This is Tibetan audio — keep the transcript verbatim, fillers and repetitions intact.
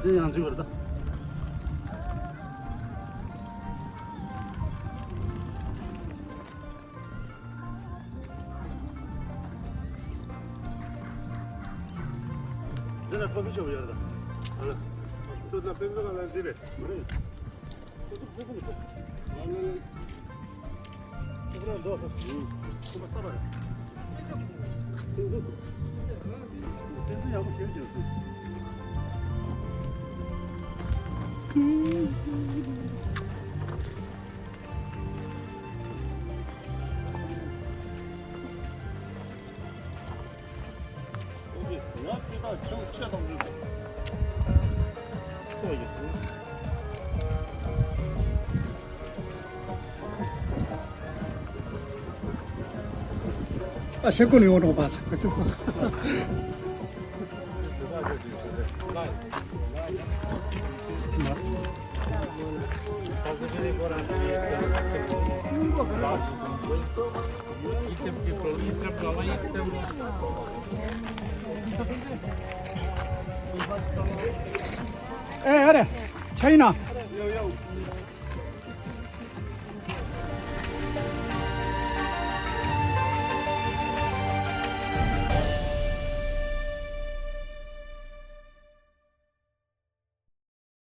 དེ་ཡང་ཅིག་བར་ད། འདི་ལ་ཕོ་བི་ཤོབ་ཡོད་རེད་ད། ཨ་ལ། ཁྱོད་ལ་པེན་ཟ་ག་ལ་འདི་རེད། མ་རེད། ཁྱོད་ཚོ་ཕོ་བི་ནི་ཕོ། ལ་ལ་ལ། ཁྱོད་རང་འགྲོ་ཕོ། ཁྱོད་པ་ས་པ་རེད། ཏན་ཏན་ཡག་པོ་ཞེ་པོ་ཅིག་ཨ་ཤེ་ཀུན་ཡོང་རོགས་པ་ཆགས་ཀྱི་ཚོ། ཨེ་ཨ་རེ། ཆ་ཡིན་ན།